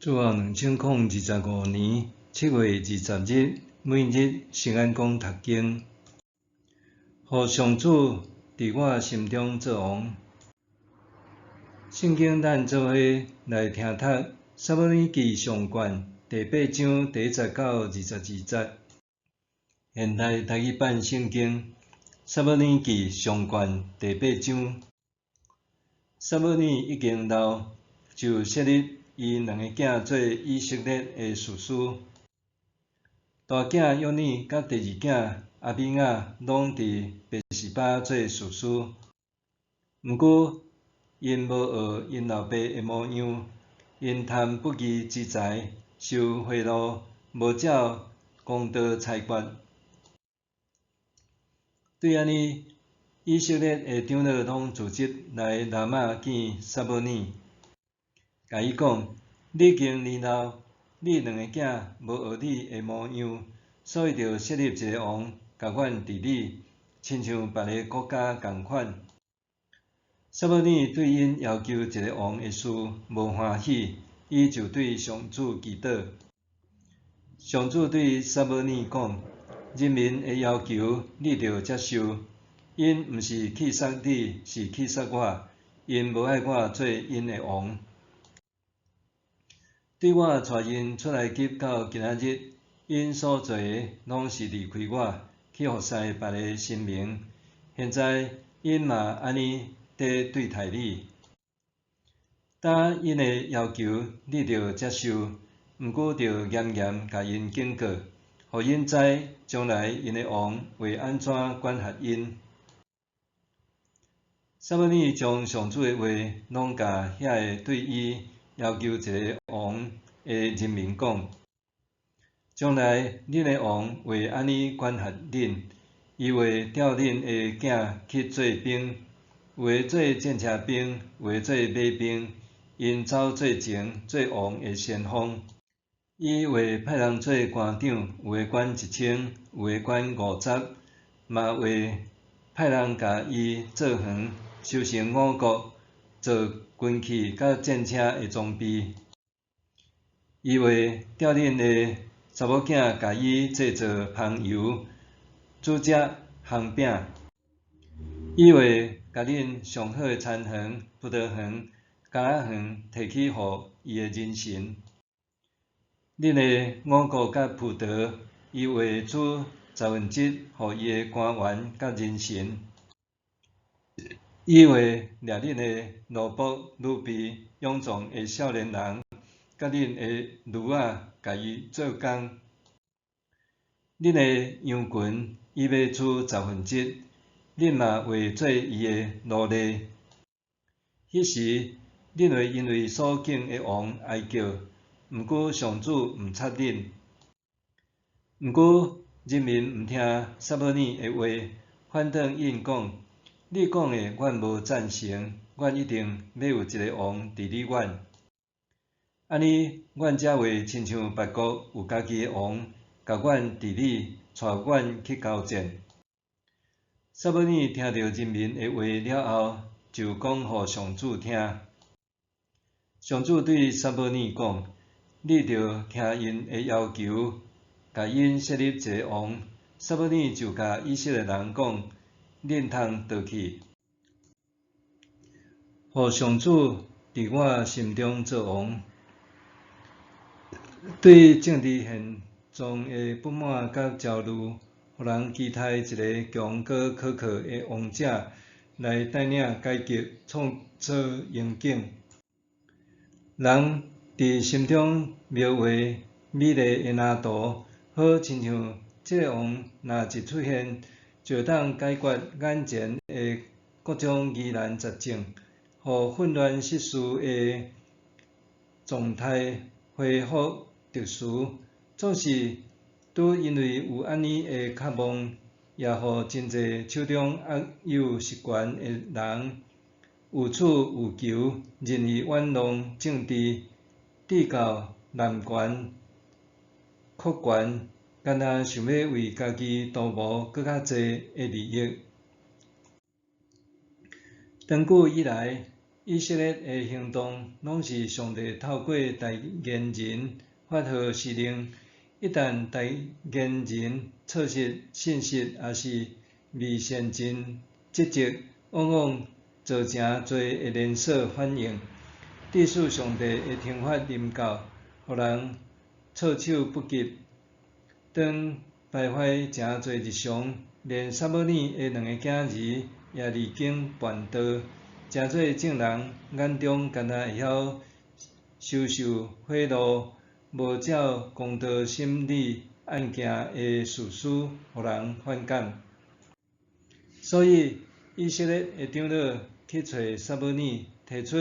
主後2025年7月20日，每日聖安講讀經，予上主佇我心中做王。聖經咱做伙來聽讀《撒母耳記上卷》第八章第一節到22節。現代台語版聖經《撒母耳記上卷》第八章。撒母耳已經老，就設立伊兩个囝做以色列的士師。大囝約耳佮第二囝亞比雅攏佇別是巴做士師。毋過，𪜶無學𪜶老爸的模樣，𪜶貪不義之財，受賄賂，無照公道裁決。對按呢，以色列的長老攏聚集來拉瑪見撒母耳，共伊講：你已經年老，你兩个囝無學你的模樣，所以著設立一个王，共阮治理，親像別个國家仝款。撒母耳對𪜶要求一个王的事無歡喜，伊就對上主祈禱。上主對撒母耳講：人民的要求，你著接受，𪜶毋是氣煞你，是氣煞我，𪜶無愛我做𪜶的王。對我帶𪜶出埃及到今仔日，𪜶所做的攏是離開我，去服侍別个神明。現在𪜶嘛按呢佇對待你。今𪜶的要求，你著接受，毋過著嚴嚴共𪜶警告，予𪜶知將來𪜶的王會按怎管轄𪜶。撒母耳將上主的話攏共遐个對伊要求一个王的人民講：將來恁的王會按呢管轄恁，伊會調恁的囝去做兵，有的做戰車兵，有的做馬兵，𪜶走做前，做王的先鋒。伊會派人做官長，有的管一千，有的管五十，嘛會派人共伊做園，收成五穀，做軍器佮戰車的裝備。伊會調恁的查某囝共伊製造香油，煮食烘餅。伊會共恁上好的田園、葡萄園、橄欖園提去予伊的人神。恁的五穀佮葡萄，伊會煮十分之一予伊的官員佮人神。伊會掠恁的奴僕、奴婢、勇壯的少年人，佮恁的驢仔，共伊做工。恁的羊群，伊欲煮十分之一，恁嘛會做伊的奴隸。彼時，恁會因為所揀的王哀叫，毋過上主毋插恁。毋過人民毋聽撒母耳的話，反轉𪜶講：你講的，阮無贊成，阮一定欲有一个王治理阮。按呢，阮才會親像別國有家己的王，共阮治理，帶阮去交戰。撒母耳聽著人民的話了後，就講予上主聽。上主對撒母耳講：你著聽𪜶的要求，共𪜶設立一个王。撒母耳就共以色列人講：恁通倒去，予上主佇我心中做王。對政治現狀的不滿佮焦慮，予人期待一个強閣可靠的王者來帶領改革，創造榮景。人佇心中描畫美麗的藍圖，好親像這个王若一出現，就會當解決眼前的各種疑難雜症，予混亂失序的狀態恢復秩序。總是拄因為有按呢的渴望，也予真濟手中握有實權的人予取予求，任意玩弄政治，至到濫權、擴權，干焦想欲為家己圖謀閣較濟的利益。長久以來，以色列的行動攏是上帝透過代言人發號施令。一旦代言人錯失信息，抑是未善盡職責，往往造成濟的連鎖反應。致使上帝的懲罰臨到，予人措手不及。當敗壞誠濟日常，連撒母耳的兩個囝兒也離經叛道，成做眾人眼中干焦會曉收受賄賂，無照公道審理案件的士師，予人反感。所以以色列的長老去揣撒母耳，提出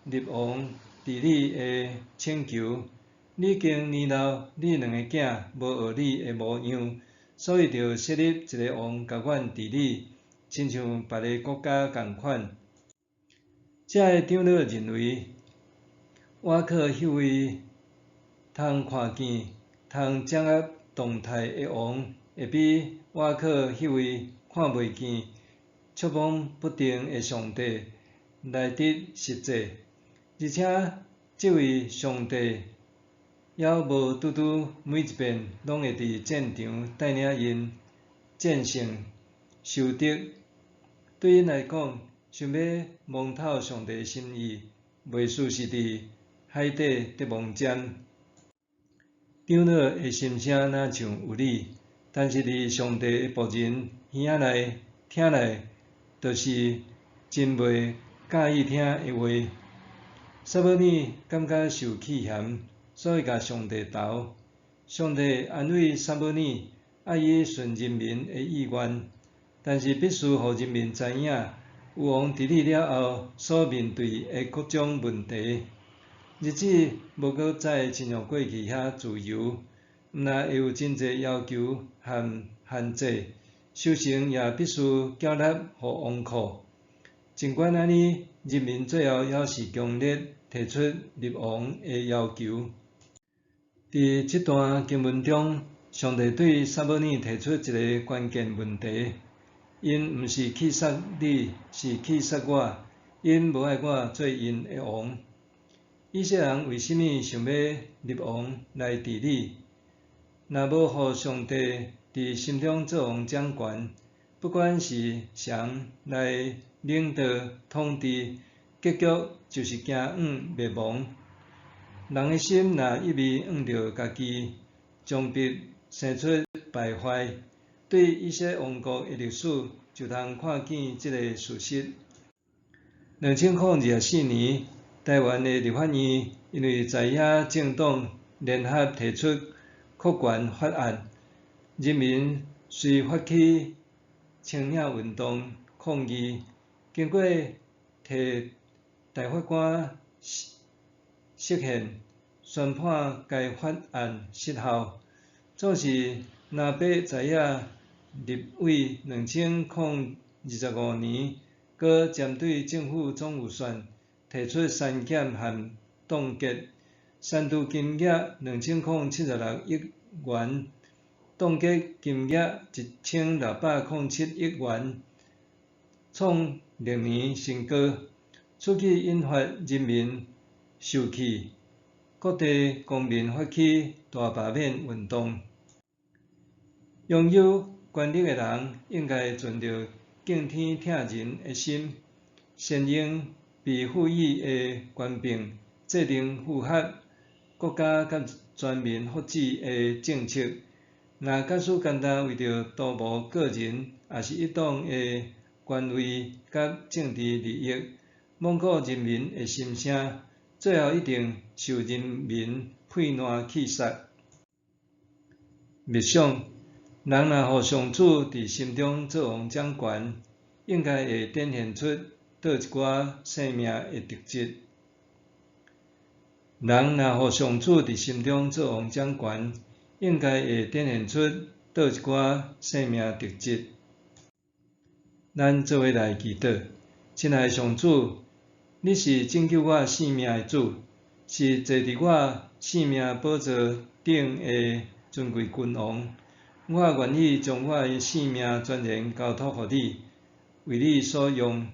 立王治理的請求。你已經年老，你兩個囝無學你的模樣，所以著設立一個王共阮治理，親像別个國家仝款。遮个長老認為，倚靠彼位通看見、通掌握動態的王，會比倚靠彼位看袂見、觸摸不定的上帝來得實際。而且，這位上帝猶無拄拄每一遍攏會佇戰場帶領𪜶戰勝仇敵。對𪜶來講，想欲摸透上帝心意，袂輸是佇海底得摸針。長老的心聲若像有理，但是佇上帝的僕人耳仔內聽來，就是真袂佮意聽的話。撒母耳感覺受氣嫌，所以共上帝投。上帝安慰撒母耳，愛伊順人民的意願，但是必須予人民知影，有王治理了後所面對的各種問題。日子無閣再親像過去遐自由，毋但會有真濟要求和限制，收成也必須繳納予王庫。儘管按呢，人民最後猶是強烈提出立王的要求。佇這段經文中，上帝對撒母耳提出一个關鍵問題：𪜶毋是棄殺你，是棄殺我，𪜶無愛我做𪜶的王。以色列人為啥物想欲立王來治理？若無予上帝佇心中做王掌權，不管是誰來領導統治，結局就是走向滅亡。人的心若一味向著家己，終必生出敗壞。對以色列王國的歷史，就通看見這个事實。2024年，台灣的立法院因為在野政黨聯合提出擴權法案，人民遂發起清領運動抗議，經過提大法官釋憲，宣判該法案失效。總是藍白在野立委2025年，閣針對政府總預算提出刪減和凍結，刪除金額2076億元，凍結金額1607億元，創歷年新高。此舉引發人民受氣，各地公民發起大罷免運動。擁有權力的人應該存著敬天疼人的心，善用被賦予的權柄，制定符合國家佮全民福祉的政策。若假使單單為著圖謀個人抑是一黨的權位佮政治利益，罔顧人民的心聲，最後一定受人民屁爛棄殺。默想，人若予上主佇心中做王掌權，應該會展現出佗一寡生命的特質。人若予上主佇心中做王掌權，應該會展現出佗一寡生命特質。咱做伙來祈禱，親愛的上主，你是拯救我性命的主，是坐佇我性命寶座頂的尊貴君王。我願意將我的性命全然交託予你，為你所用。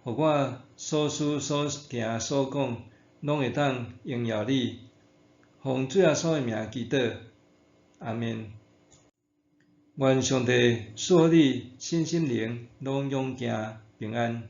予我所思所行所講，攏會當榮耀你。奉主耶穌的名祈禱，阿們。願上帝賜予你身心靈攏勇健平安。